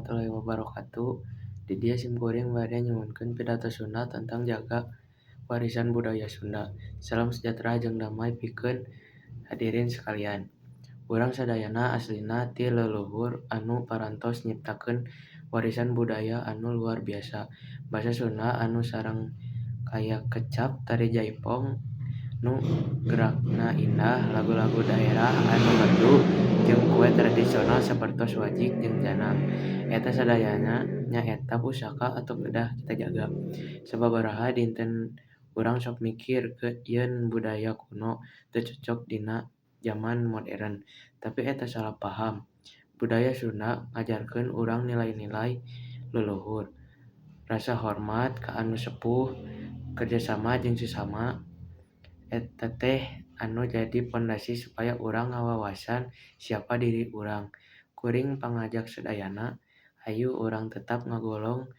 Warahmatullahi wabarakatuh. Di dieu sim kuring bade nyuhunkeun pidato Sunda tentang jaga warisan budaya Sunda. Salam sejahtera jeung damai pikeun hadirin sekalian. Urang sadayana aslina ti leluhur anu parantos nyiptakeun warisan budaya anu luar biasa. Basa Sunda anu sareng kaya kecap, tari jaipong nu gerakna indah, lagu-lagu daerah anu merdu, jeung kue tradisional sapertos wajik jeung janang. Eta sadayana nyaeta pusaka anu kedah kita jaga. Sababaraha dinten urang sok mikir yen budaya kuno teu cocok dina jaman modern, tapi eta salah paham. Budaya Sunda ngajarkeun urang nilai-nilai leluhur, rasa hormat ka anu sepuh, kerjasama jeung sesama. Eta teh anu jadi pondasi supaya urang ngawawasan siapa diri urang. Kuring pangajak sadayana, hayu urang tetap ngagolong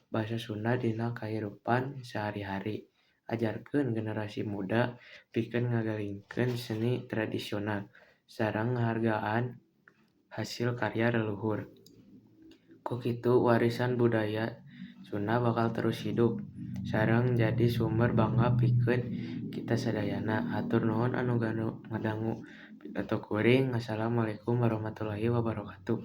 basa Sunda dina kahirupan sehari-hari. Ajarkeun generasi muda pikeun ngagalingkeun seni tradisional sareng ngahargaan hasil karya leluhur. Ku kitu warisan budaya Sunda bakal terus hidup sareng jadi sumber bangga pikeun kita sadayana. Hatur nuhun anu ngadangu pidato kuring. Wassalamualaikum warahmatullahi wabarakatuh.